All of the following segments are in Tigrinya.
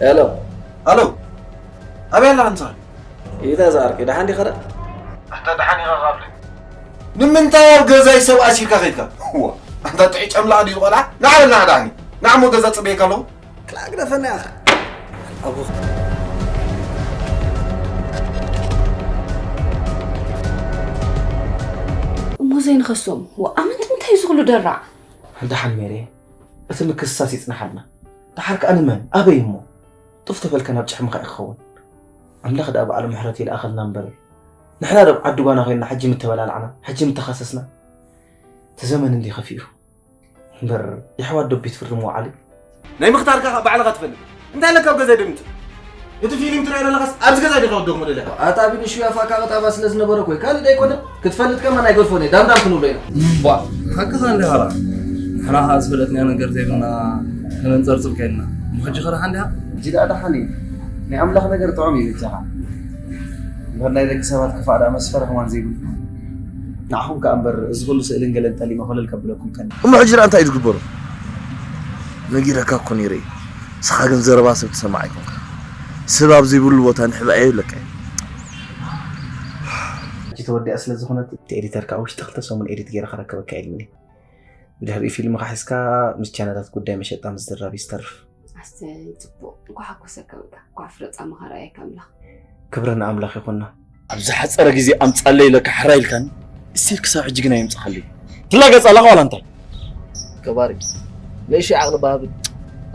ሄሎ። ኣሎ። ኣበይ ኣላ ኣንታ? ኢታ ዝኣርኪ ደሓን ዲኻ? ኣንታ ደሓን ኢኻ ካብለ? ንምንታይ ኣብ ገዛይ ሰብ ኣሲርካ ከይድካ? እዋ፣ ኣንታ ጥዒ ጨምላቕ ድዩ ቆልዓ? ንዓ በል፣ ንዓ ደሓን። ንዓ እሞ ገዛ ጽበየካ ኣለኹ። ክላእ ግደፈና ኢኻ። ኣቦ። እሞ ዘይንኸሶም፣ ወኣመንቲ እንታይ እዩ ዝኽሉ ደራዕ? ደሓን ሜሬ፣ እቲ ምክስሳስ ይጽናሓልና። ደሓር ከኣ ንመን? ኣበይ እሞ? ጡፍ ተበልካ ናብ ጭሕምኻ እዩ ክኸውን። ኣምላኽ ደኣ በዓሉ ምሕረት ይልኣኸልና እምበር፣ ንሕና ዶ ኣብ ዓዲ ጓና ኮይንና ሕጂ ምተበላላዕና፣ ሕጂ ምተኻሰስና? እቲ ዘመን እንዲ ከፊኡ። እምበር የሕዋት ዶ ቤት ፍርዲ ምውዓል እዩ? ናይ ምኽታርካ ኸኣ ባዕልኻ ትፈልጥ። እንታይ ኣለካ ኣብ ገዛይ ደምጽእ? እቲ ፊልም ትሪኦ ዘለኻስ ኣብዚ ገዛይ ዲኻ ወደኹም ደለኻ? ኣታ ቢኒ ሽያፋ ካብ ጣባ ስለ ዝነበረ እኮ እዩ። ካልእ ዶ ኣይኮነን? ክትፈልጥ ከማን ኣይገድፎን እየ። ዳምዳም ክንብሎ ኢና። እምቧእ፣ ሓቅኻ እንዲኻ ደኣ። ንሕና ኸኣ ዝፈለጥናዮ ነገር ዘይብልና ከነንጸርጽር ከይንና። እሞ ሕጂ ኸ ደሓን ዲኻ? ሕጂ ደኣ ደሓን እየ። ናይ ኣምላኽ ነገር ጥዑም እዩ በጃኻ። እምበር ናይ ደቂ ሰባት ክፋእ ደኣ መስፈሪ ከማን ዘይብሉ። ንዓኹም ከኣ እምበር እዚ ኩሉ ስእልን ገለን ጠሊመ ኮለል ከብለኩም ከኒ። እሞ ሕጂ ደኣ እንታይ እዩ ዝግበሩ? ነጊረካ እኮ ነይረ እዩ። ንስኻ ግን ዘረባ ሰብ ትሰምዕ ኣይኮንካ። ሰብ ኣብ ዘይብሉ ቦታ ንሕባእ እየ ይብለካ እየ። ሕጂ ተወዲኣ ስለ ዝኾነት፣ እቲ ኤዲተር ከኣ ውሽጢ ክልተ ሰሙን ኤዲት ገይረ ከረክበካ ኢሉኒ። ብድሕሪኡ ፊልምኻ ሒዝካ ምስ ቻነላት ጉዳይ መሸጣ ምዝርራብ እዩ ዝተርፍ። ኣሰይ፣ ጽቡቕ። እንኳዕ ሓጎሰካ በቃ። እንኳዕ ፍረ ጻማኻ ረኣየካ ኣምላኽ። ክብሪ ንኣምላኽ ይኹንና። ኣብ ዝሓጸረ ግዜ ኣምጻለይ ኢለካ ሕራይ ኢልካኒ፣ እስቲል ክሳብ ሕጂ ግን ኣየምጻኻለይ። ትላገጽ ኣለኻ ዋላ እንታይ? ገባሪ፣ ንእሽተይ ዓቕሊ ባሃብል።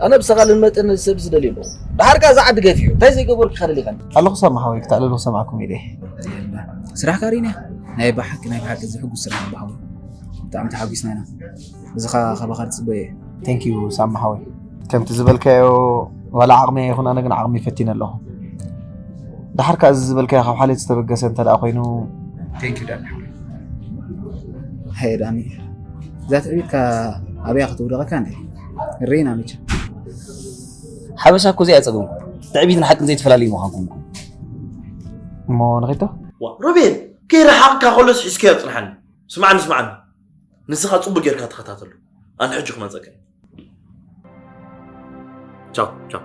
ኣነ ብሰቓልን መጠን ሰብ ዝደልዮ ኣለኹ። ደሓር ከኣ እዛ ዓዲ ገፊሑ፣ እንታይ ዘይገበርኩ ኢኻ ደሊኻኒ? ኣለኹ ሳማ ሓወይ፣ ክተዕልሉ ክሰምዓኩም ኢለ። ስራሕካ ርኢና። ናይ ብሓቂ፣ ናይ ብሓቂ ዘሕጉስ ስራሕ እዩ፣ ብሓቂ። ብጣዕሚ ተሓጒስና ኢና። እዚ ኸኣ ካባኻ ዝጽበዮ እየ። Thank you ሳማ ሓወይ። ከምቲ ዝበልካዮ ዋላ ዓቕመይ ኣይኹን ኣነ ግን ዓቕመይ ፈቲነ ኣለኹ። ደሓር ከኣ እዚ ዝበልካዮ ካብ ሓልዮት ዝተበገሰ እንተ ደኣ ኮይኑ። Thank you ዳኒ ሓወይ። ሃየ ዳኒ፣ እዛ ትዕቢትካ ኣበይ እያ ከተውድቐካ እንዴ? ርኢና መቸም። ሓበሳ እኮ እዚኣ ጸገምኩም። ትዕቢትን ሓቅን ዘይተፈላለዩ ምዃንኩም እኮ። እሞ ንኺዶ? ዋ፣ ሮቤል፣ ከይረሓቕካ ከሎስ ሒዝካዮ ጽንሓኒ። ስምዓኒ፣ ስምዓኒ። ንስኻ ጽቡቕ ጌርካ ተኸታተሎ። ኣነ ሕጂ ክመጸካ እየ። ቻው፣ ቻው።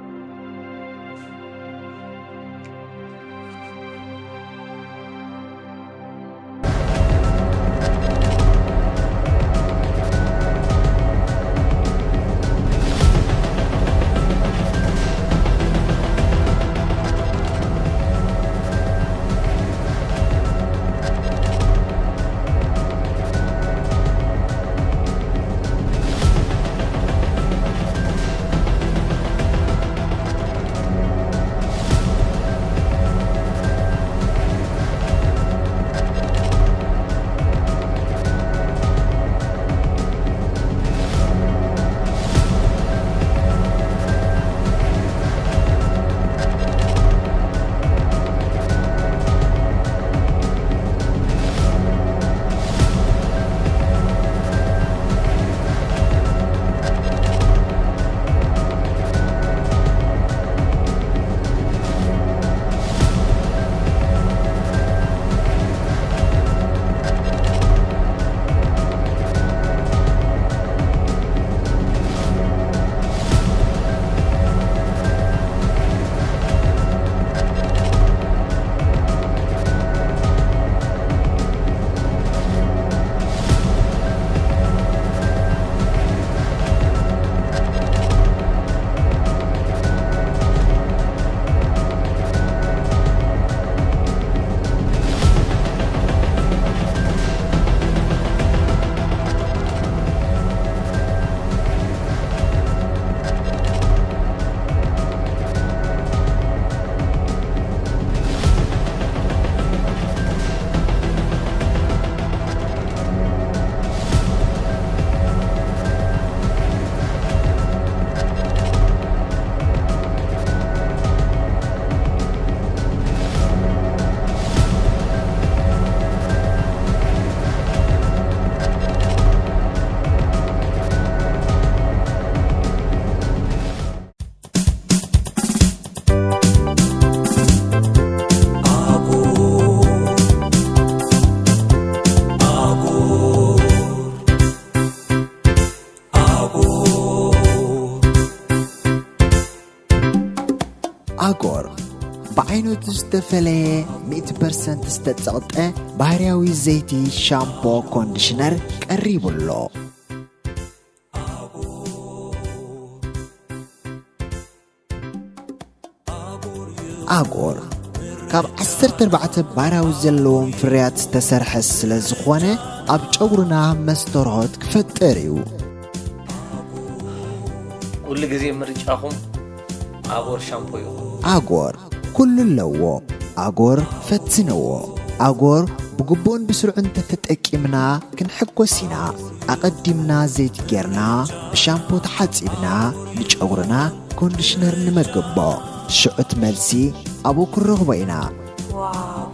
ኣጎር ብዓይነቱ ዝተፈለየ ሚእቲ ፐርሰንት ዝተጸቕጠ ባህርያዊ ዘይቲ ሻምፖ ኮንዲሽነር ቀሪቡ ኣሎ። ኣጎር ካብ ዓሰርተ ኣርባዕተ ባራዊ ዘለዎም ፍርያት ዝተሰርሐ ስለ ዝኾነ ኣብ ጨጉርና መስተርሆት ክፈጥር እዩ። ኩሉ ግዜ ምርጫኹም ኣጎር ሻምፖ ይኹን። ኣጎር ኩሉ ኣለዎ። ኣጎር ፈትንዎ። ኣጎር ብግቡእን ብስሩዕን እንተተጠቂምና ክንሕጎስ ኢና። ኣቐዲምና ዘይቲ ጌርና ብሻምፖ ተሓጺብና ንጨጉርና ኮንዲሽነር ንመግቦ። ሽዑ እቲ መልሲ ኣብኡ ክንረኽቦ ኢና። ዋው!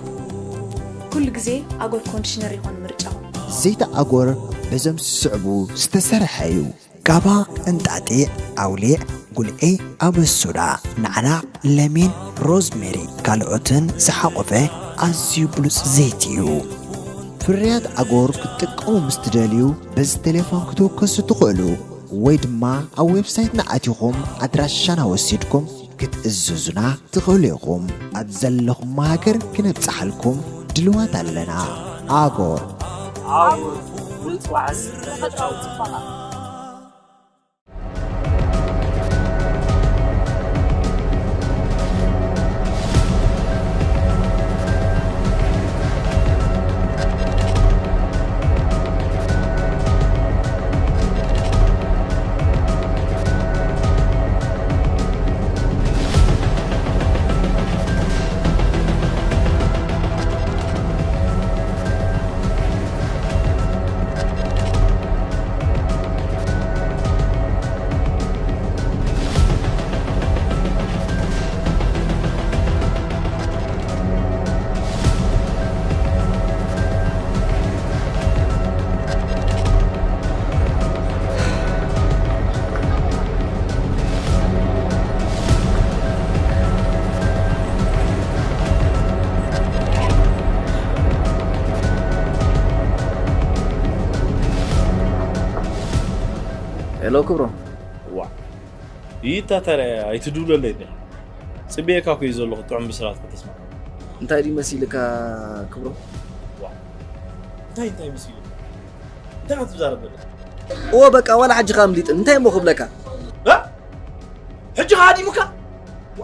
ኩሉ ግዜ ኣጎር ኮንዲሽነር ይኾን ምርጫኹም። ዘይቲ ኣጎር በዞም ዝስዕቡ ዝተሰርሐ እዩ። ጋባ፣ እንጣጢዕ፣ ኣውሊዕ፣ ጉልዒ፣ ኣበሱዳ፣ ናዕናዕ፣ ለሚን፣ ሮዝሜሪ ካልኦትን ዝሓቖፈ ኣዝዩ ብሉጽ ዘይቲ እዩ። ፍርያት ኣጎር ክትጥቀሙ ምስ ትደልዩ በዚ ቴሌፎን ክትውከሱ ትኽእሉ ወይ ድማ ኣብ ዌብሳይትና ኣቲኹም ኣድራሻና ወሲድኩም ክትእዝዙና ትኽእሉ ኢኹም። ኣብ ዘለኹም ሃገር ክነብጽሓልኩም ድልዋት ኣለና። ኣጎር። ኣጎር፣ ብሉጽ ዋሕስ ተፈጥሮኣዊ ጽባቐ። ሄሎ ክብሮም። ዋ ይታ ታዲያ ኣይትድውለለይ ዲኻ? ጽብየካ እኮ እዩ ዘለኹ ጥዑም ብስራት ከተስምዓኒ። እንታይ ድዩ መሲልካ ክብሮም? ዋ እንታይ እንታይ መሲሉ? እንታይ ክትዛረብ ዘለካ? እወ በቃ ዋላ ሕጂ ከኣ ኣምሊጥኒ እንታይ እሞ ክብለካ? እ? ሕጂ ከኣ ሃዲሙካ?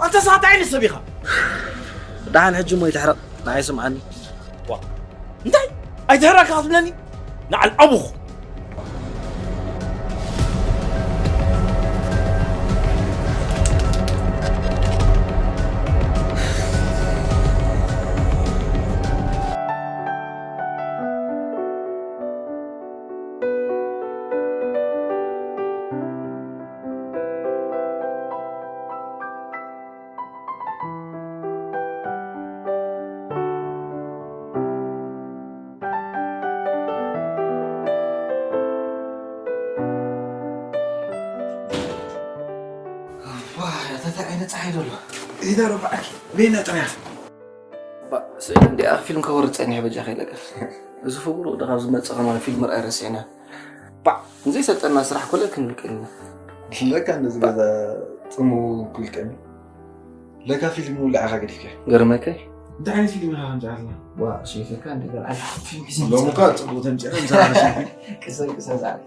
ኣንታ ሳታ ዓይነት ሰብ ኢኻ። ደሓን ሕጂ እሞ ይትሕረቕ ንዓይ ስምዓኒ። ዋ እንታይ ኣይትሕረካ ክትብለኒ ንዓል ኣቡኹ። ተታይ ዓይነት ፀሓይ ዘሎ ኢዳ ረባዕኪ ቤና ጥርያ ስእሊ እንዲኣ ፊልም ከወርድ ፀኒሐ በጃ ከይለቀስ እዚ ፍጉር ወዲ ካብ ዝመፀ ከማን ፊልም ርኣይ ረሲዕና ባዕ ንዘይሰልጠና ስራሕ ኮለ ክንብል ቀኒና ለካ እንደዚ ገዛ ፅሙ ኩልቀኒ ለካ ፊልም ውላዕኻ ገዲፍካ ገርመከ እንታይ ዓይነት ፊልም ኢኻ ከምዚ ኣላ ዋ ሸይፈካ እንደ ገርዓል ፊልም ሒዘ ሎሚ እኳ ፅቡቅ ተምፅአ ምሳኻ ሸይፈ ቅሰን ቅሰን ዝዓል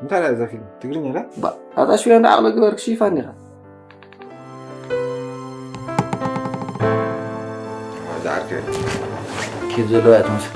እንታይ እዛ ፊልም ትግርኛ ላ ኣታ ሽያ እንዳ ዓቕለ ግበር ክሽይፋ እንዲኻ ዝዓርከ ኬፍ ዘለዋ እያ ትመስል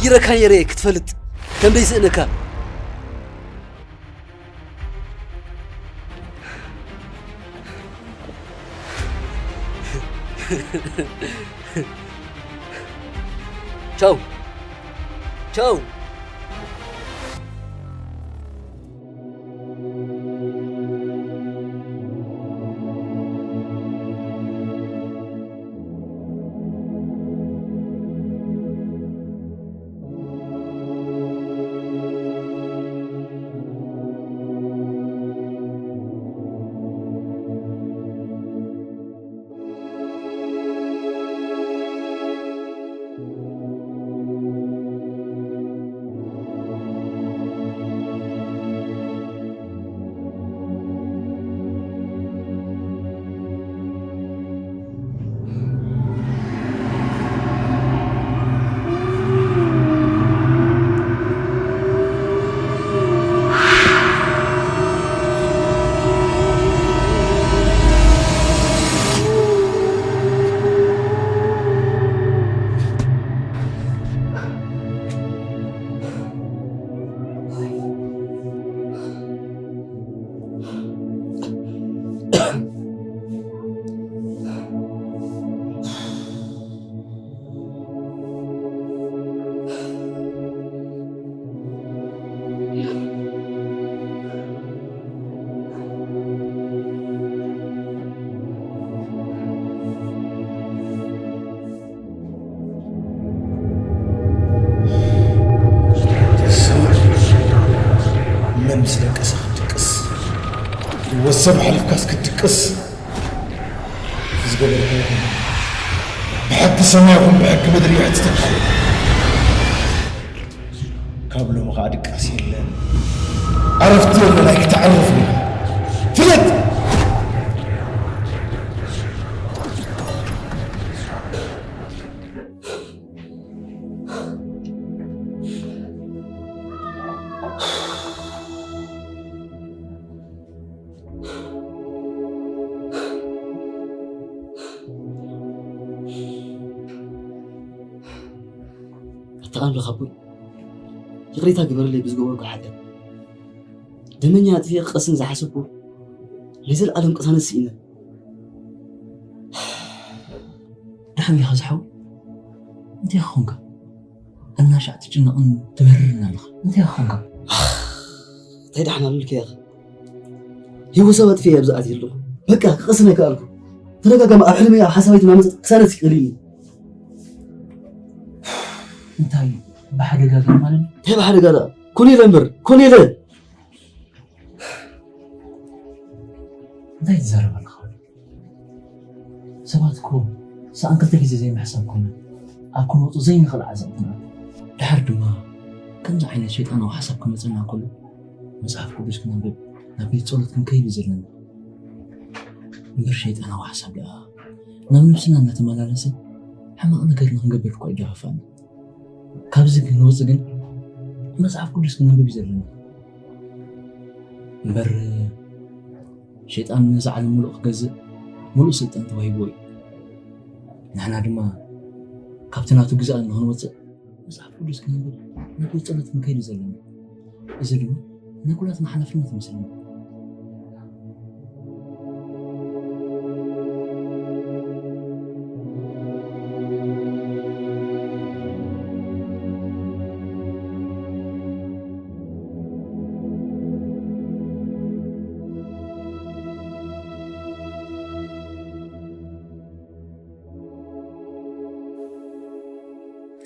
ይረካ ነይረ ክትፈልጥ ከም ደይስእነካ። ቻው። ቻው። መን ምስ ደቀሰ ክትድቅስ፣ ወሰብ ሓሊፍካስ ክትድቅስ፣ ዝገበርካዮ ኩሉ ብሕጊ ሰማይ ይኹን ብሕጊ ምድሪ ይሕትተካ። ካብ ሎሚ ኸዓ ድቃስ የለን፣ ዕረፍቲ የለን፣ ኣይክተዕርፍ ኢኻ። ፍለጥ! ኣታ ኣምላኽ ኣቦይ፣ ይቕሬታ ግበረለይ ብዝገበርኩ ሓጢኣት። ደመኛ ኣጥፊኤ ክቐስን ዝሓሰብኩ፣ ናይ ዘለኣለም ቅሳነት ስኢነ። ደሓን ዲኻ ዝሓወይ? እንታይ ኾንካ? እናሻዕ ትጭነቕን ትመርርን ኣለኻ። እንታይ ኾንካ? እንታይ ደሓን ኣሉልካ ኢኻ? ህይወት ሰባት ኣጥፊኤ ኣብዚ ኣትየ ኣለኹ። በቃ፣ ክቐስን ኣይከኣልኩ። ተደጋጋሚ ኣብ ሕልመይ ኣብ ሓሳበይ እናመጸት ቅሳነት ስኢነኒ። እንታይ ብሓደጋ ግን ማለት? እንታይ ብሓደጋ ደኣ? ኮነ ኢለ እምበር፣ ኮነ ኢለ። እንታይ ትዛረብ ኣለኻ? ሰባት እኮ ሰኣን ክልተ ግዜ ዘይምሕሳብ ኮይና ኣብ ክንወጡ ዘይንኽእል ዓዘቕቲ ንኣቱ። ድሓር ድማ ከምዚ ዓይነት ሸይጣናዊ ሓሳብ ክመጸና እንከሎ መጽሓፍ ቅዱስ ክነንብብ ናብ ቤት ጸሎት ክንከይድ እዩ ዘለና። እምበር ሸይጣናዊ ሓሳብ ደኣ ናብ ነብስና እናተመላለሰ ሕማቕ ነገር ንኽንገብር እኳ ይደፋፍኣና። ካብዚ ክንወጽእ ግን መጽሓፍ ቅዱስ ክነንብብ እዩ ዘለና። እምበር ሸይጣን ነዛ ዓለም ምሉእ ክገዝእ ምሉእ ስልጣን ተዋሂብዎ እዩ። ንሕና ድማ ካብቲ ናቱ ግዛእ ንኽንወጽእ መጽሓፍ ቅዱስ ክነንብብ ናብ ቤት ጸሎት ክንከይድ እዩ ዘለና። እዚ ድማ ናይ ኩላትና ሓላፍነት ይመስለኒ።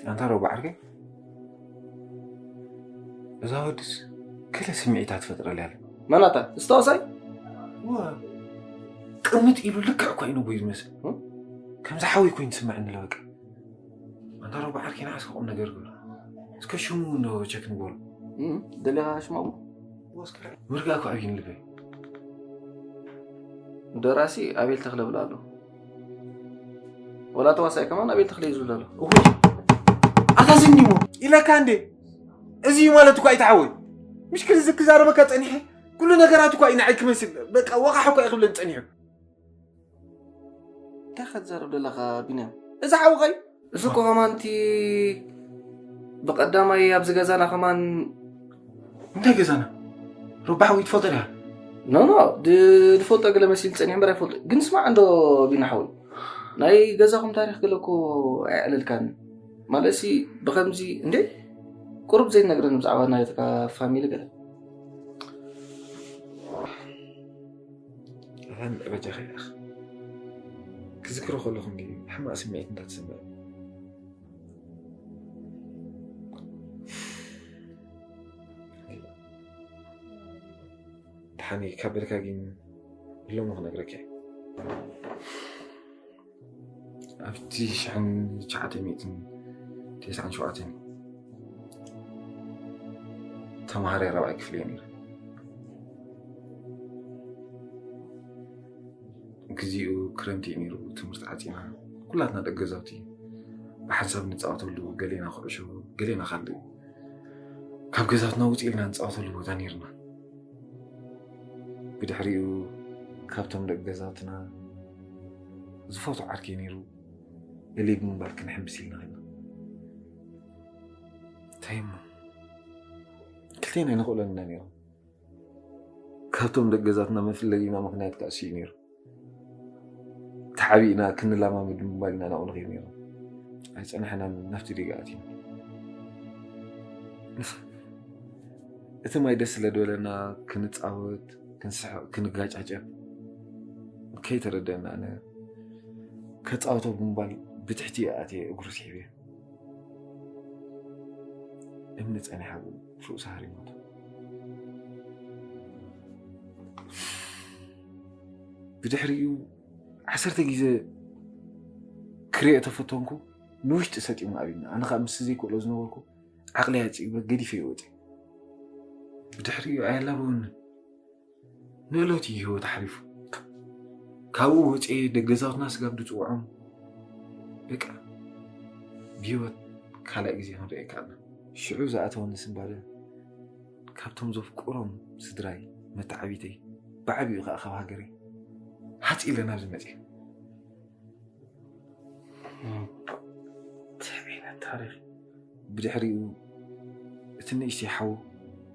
ኣንታ ሮባ ዓርከይ፣ እዛ ወድስ ገለ ስምዒታት ትፈጥረለይ ኣላ። መን ኣታ? ዝተወሳይ? እወ፣ ቅምጥ ኢሉ ልክዕ እኳ እዩ ንጉይ ዝመስል። እም? ከምዚ ሓወይ ኮይኑ ትስምዐኒ ኣላ በቃ። ኣንታ ሮባ ዓርከይ፣ ንዓስ ቁም ነገር ግብር። እስከ ሽሙ እንዶ ቸክ ንግበሮ። እም፣ ደሊኻ ሽሙ? እወ፣ እስከ ምርጋእ እኮ ኣብዩኒ ልበይ። ደራሲ ኣቤል ተኽለ ብላ ኣሎ። ወላ ተዋሳኢ ከማን ኣቤል ተኽለ እዩ ዝብል ኣሎ። እወ። ኣታ ዝኒሞ ኢለካ እንዴ? እዚ እዩ ማለት እኮ ኣይተሓወይ። ምሽ ክል ዝክዛረበካ ጸኒሐ። ኩሉ ነገራት እኮ እዩ ንዓይ ክመስል። በቃ ወቓሕ እኮ እዩ ክብለኒ ጸኒሑ። እንታይ ክትዛረብ ዘለኻ ቢንያም? እዚ ሓውኻ እዩ። እዚ እኮ ከማን እቲ ብቐዳማይ ኣብዚ ገዛና ከማን እንታይ ገዛና? ረባሕ ወይ ትፈልጦ ዲኻ? ኖ ኖ ድ- ድፈልጦ ገለ መሲል ጸኒሑ እምበር ኣይፈልጦ። ግን ስማዕ እንዶ ቢና ሓወይ፣ ናይ ገዛኹም ታሪኽ ገለ እኮ ኣየዕለልካን። ማለትሲ ብኸምዚ እንዴ ቁሩብ ዘይትነግረኒ ብዛዕባ ናይትካ ፋሚሊ ገለ። ኣን በጃኻ ኢኻ ክዝክሮ ከለኹ እንዲ ሕማቕ ስምዒት እንዳተሰምዐ ድሓኒ ካብ በልካ ግን ሎሚ ክነግረካ እየ። ኣብቲ ሽሕን ትሽዓተ ሚእትን ተስዓን ሸውዓተን ተምሃራይ ራብዓይ ክፍሊ እየ ነይረ። ግዜኡ ክረምቲ እዩ ነይሩ። ትምህርቲ ዓፂና ኩላትና ደቂ ገዛውቲ ብሓንሳብ ንፃወተሉ፣ ገሌና ኩዕሾ፣ ገሌና ካልእ ካብ ገዛውትና ውፅእ ኢልና ንፃወተሉ ቦታ ነይርና። ብድሕሪኡ ካብቶም ደቂ ገዛውትና ዝፈትዎ ዓርከይ ነይሩ። ገሊኡ ብምባል ክንሕምብስ ኢልና ኸድና። እንታይ እሞ ክልቴና ኣይንኽእሎን ኢና ነይሮም። ካብቶም ደቂ ገዛትና መፍለይና ምኽንያት ከዓ እሱ እዩ ነይሩ። ተሓቢእና ክንለማመድ ብምባል ኢና ናብኡ ንኸይድ ነይሮም። ኣይፀናሕናን፣ ናብቲ ዲጋ ኣቲና። እቲ ማይ ደስ ስለ ዝበለና ክንፃወት፣ ክንስሕቕ፣ ክንጋጫጨብ ከይተረደአና ኣነ ከፃወቶ ብምባል ብትሕቲ ኣትየ እግሩ ስሒበ እምኒ ፀኒሓ ርእሱ ሃሪሞት። ብድሕሪኡ ዓሰርተ ግዜ ክሪኦ ተፈተንኩ። ንውሽጢ ሰጢሙ ኣብዩና። ኣነ ከዓ ምስ ዘይክእሎ ዝነበርኩ ዓቕሊ ኣፅቢበ ገዲፈ ይወፀ። ብድሕሪኡ ኣየላበወንን። ንእለቱ እዩ ህይወት ሓሊፉ። ካብኡ ወፅኤ ደገዛውትና ስጋብ ድፅውዖም በቃ ብህይወት ካልኣይ ግዜ ክንርእየካ ኣለና። ሽዑ ዝኣተወኒ ስንባደ ካብቶም ዘፍቅሮም ስድራይ መተዓቢተይ ብዓቢኡ ከዓ ካብ ሃገረይ ሃፂ ኢለ ናብዚ መፅየ። እንታይ ዓይነት ታሪኽ? ብድሕሪኡ እቲ ንእሽተይ ሓው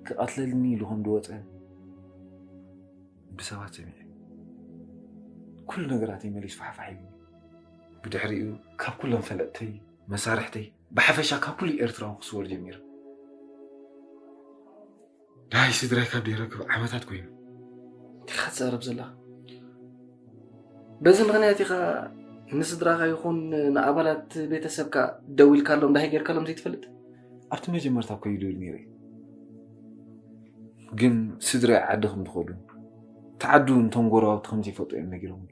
ክቐትለልኒ ኢሉ ከም ዝወፀ ብሰባት ሰሚዐ። ኩሉ ነገራተይ መሊሱ ፋሕፋሕ ኢሉ። ብድሕሪኡ ካብ ኩሎም ፈለጥተይ፣ መሳርሕተይ፣ ብሓፈሻ ካብ ኩሉ ኤርትራዊ ክስወር ጀሚረ። ደሃይ ስድራይ ካብ ደይረክብ ዓመታት ኮይኑ። ዲኻ ትዛረብ ዘላ? በዚ ምኽንያት ኢኻ ንስድራኻ ይኹን ንኣባላት ቤተሰብካ ደዊልካሎም ዳሃይ ጌርካሎም ዘይትፈልጥ? ኣብቲ መጀመርታ እኮ ይድውል ነይረ። ግን ስድራይ ዓዲ ከም ዝኸዱ፣ እቲ ዓዱ ንቶም ጎረባብቲ ከም ዘይፈልጡ እዮም ነጊሮም።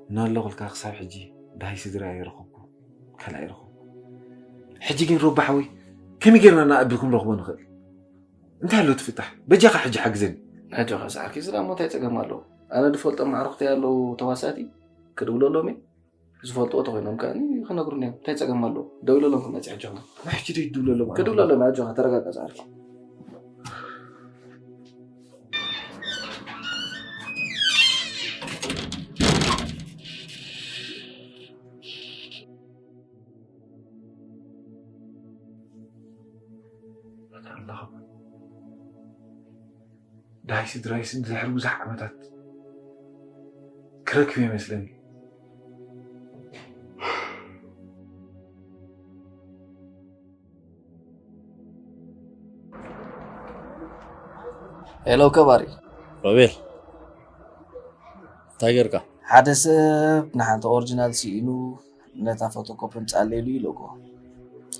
እናለኹልካ ክሳብ ሕጂ ደሃይ ስድራይ ኣይረኸብኩ፣ ካልእ ኣይረኸብኩ። ሕጂ ግን ሮባ ሓወይ ከመይ ጌርና ንኣቢ ክንረኽቦ ንኽእል? እንታይ ኣሎ ትፍታሕ? በጃኻ ሕጂ ሓግዘኒ። ኣጆኻ ዝዓርከይ፣ ዝላ እሞ እንታይ ጸገም ኣለዎ? ኣነ ዝፈልጦም ኣዕሩኽተይ ኣለዉ ተዋሳእቲ፣ ክድውለሎም እየ። ዝፈልጥዎ ተኾይኖም ከኣ ክነግሩኒ እዮም። እንታይ ጸገም ኣለዎ? ደዊለሎም ክመጽእ ሕጂ ኹን። ንሕጂ ዶ ይድውለሎም? ክድውለሎም፣ ኣጆኻ፣ ተረጋጋ ዝዓርከይ። ደሃይ ስድራይስ ንድሕሪ ብዙሕ ዓመታት ክረክብ ይመስለኒ። ሄሎ ከባሪ። ሮቤል፣ እንታይ ጌርካ? ሓደ ሰብ ንሓንቲ ኦሪጂናል ስኢኑ ነታ ፎቶኮፒ ኣምጽኣለይ ኢሉ ይልእኮ።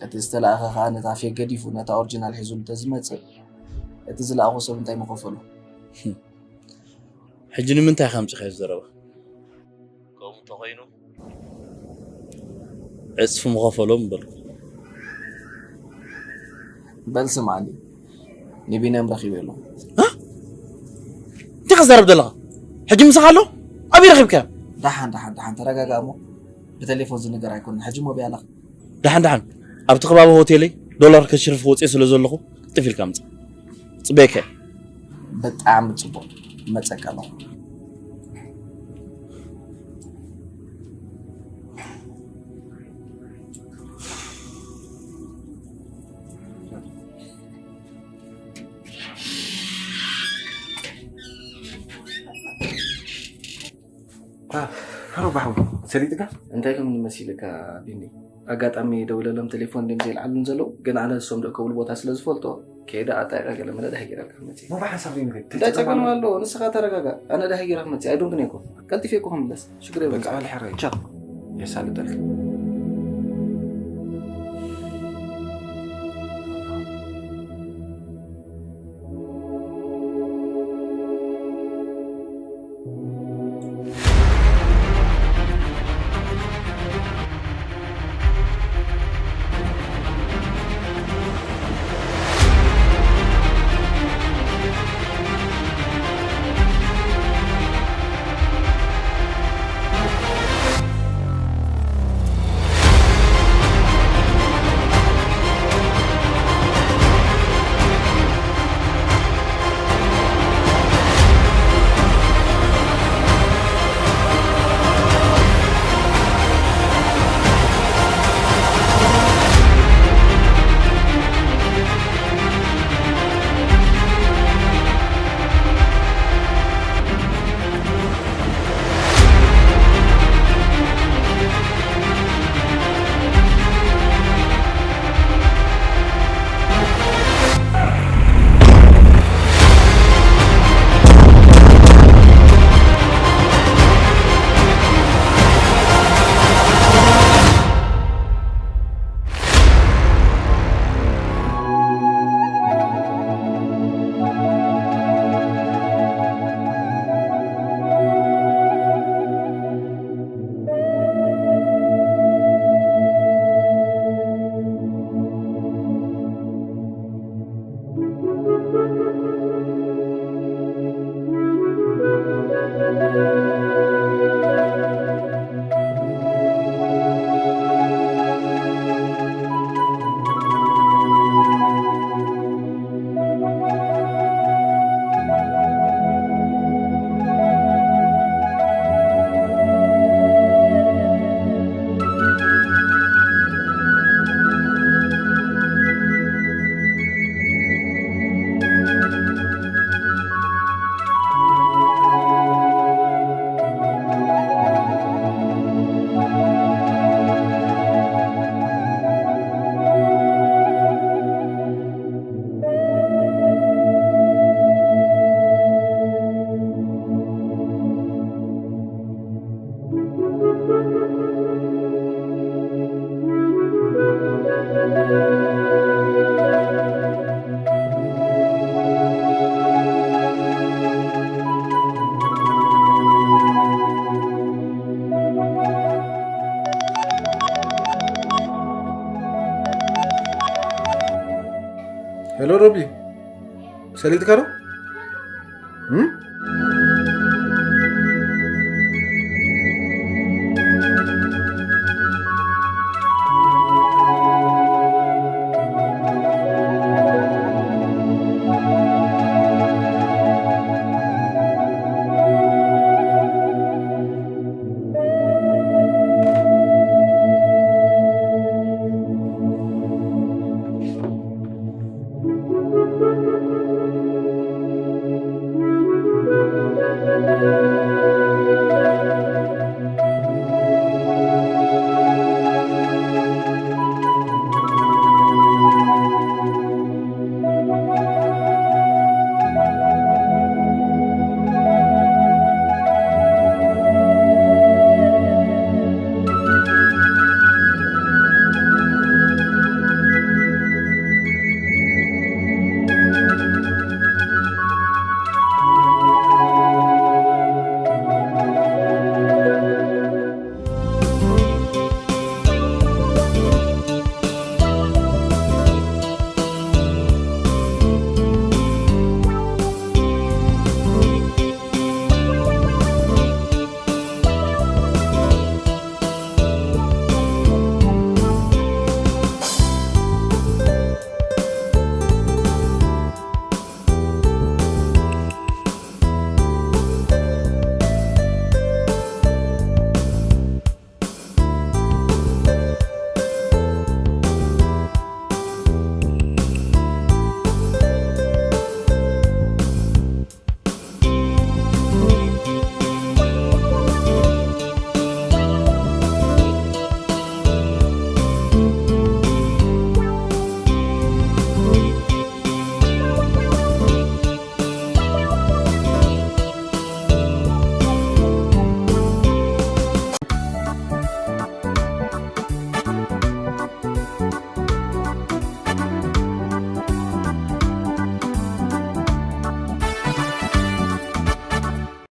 እቲ ዝተላእኸ ከኣ ነታ ፌክ ገዲፉ ነታ ኦሪጂናል ሒዙሉ ተዝመጽእ፣ እቲ ዝለኣኾ ሰብ እንታይ ምኸፈሎ? ሕጂ ንምንታይ ኢኻ ኣምጺኻዮ ዘረባ? ከምኡ እንተኾይኑ ዕጽፊ ምኸፈሎ ምበልኩ። በል ስምዓኒ፣ ንቢንያም ረኺበ ኣለኹ። እንታይ ኸዛረብ ዘለኻ? ሕጂ ምሳኻ ኣሎ? ኣበይ ረኺብካዮ? ደሓን ደሓን ደሓን ተረጋጋእ እሞ፣ ብቴሌፎን ዝንገር ኣይኮነን። ሕጂ እሞ ኣበይ ኣለኻ? ደሓን ደሓን ኣብቲ ከባቢ ሆቴለይ ዶላር ከሽርፍ ወፅየ ስለ ዘለኹ ቅልጥፍ ኢልካ ምፃ። ፅበየካ እየ። ብጣዕሚ ፅቡቕ፣ እመፀካ ኣለኹ። ሮባ ሓወይ፣ ሰሊጥካ? እንታይ ከም ንመሲልካ ቢኒ? ኣጋጣሚ ደውለሎም ቴሌፎን ድም ዘይልዓሉን ዘለዉ፣ ግን ኣነ እሶም ደእከብሉ ቦታ ስለ ዝፈልጦ ከይደ ኣጣይቐ ገለ መለ ዳሂ ገይረ ክመጽእ። ሞባ ሓንሳብ ዘይንኸይድ እንታይ ጸገም ኣለዎ? ንስኻ ተረጋጋ። ኣነ ዳሂ ገይረ ክመጽእ ኣይዶንግን እኮ። ቀልጢፈ እኮ ክምለስ። ሽግር የብልካ። በቃ በል ሕራይ። ቻው። የሳልጠልክ። ሄሎ ሮቢ፣ ሰሊጥካ ዶ? እም?